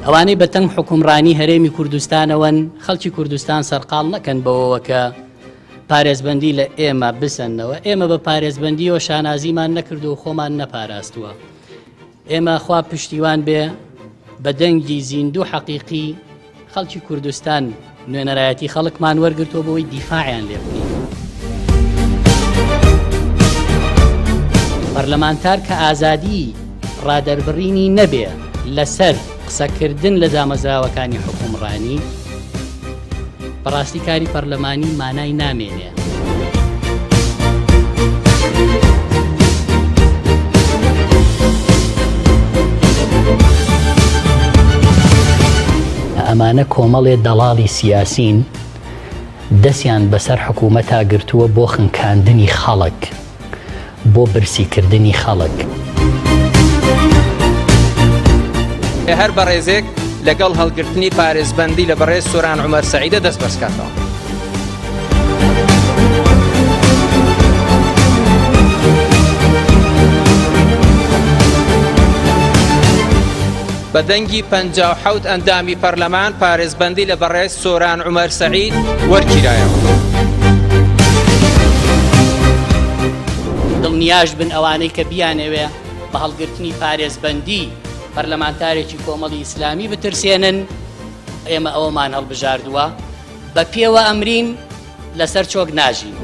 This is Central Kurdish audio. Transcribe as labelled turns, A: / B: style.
A: ئەوانەی بەتەنگ حوکمڕانی هەرێمی کوردستانەوەن، خەڵکی کوردستان سەرقاڵ نەکەن بەوەوە کە پارێزبەندی لە ئێمە بسەننەوە، ئێمە بە پارێزبەندیەوە شانازیمان نەکردو و خۆمان نەپاراستووە. ئێمە خوا پشتیوان بێ بە دەنگی زیندوو حەقیقی خەڵکی کوردستان نوێنەرایەتی خەڵکمان وەرگرتووە بۆی دیفاعیان لێ بکەین. پەرلەمانتار کە ئازادی ڕادەربڕینی نەبێ لەسەر قسەکردن لە دامەزراوەکانی حکومڕانی بەڕاستی کاری پەرلەمانی مانای نامێنێ. ئەمانە کۆمەڵێ دەڵاڵی سیاسین دەستیان بەسەر حکوومەتا گرتووە بۆ خنکاندنی خەڵک بۆ برسیکردنی خەڵک.
B: هەر بەڕێزێک لەگەڵ هەڵگرتنی پارێزبەندی لە بەڕێز سۆران عومەر سەعیدە دەست بەرزکاتەوە. بە دەنگی 57 ئەندامی پەرلەمان پارێزبەندی لە بەڕێز سۆران عومەر سەعید وەرگیرایەوە.
A: دڵنیاش بن ئەوانەی کە بیانەوێ بە هەڵگرتنی پارێزبەندی پەرلەمانتارێکی کۆمەڵی ئیسلامی بترسێنن، ئێمە ئەوەمان هەڵبژاردووە، بە پێوە ئەمرین، لەسەر چۆک ناژین.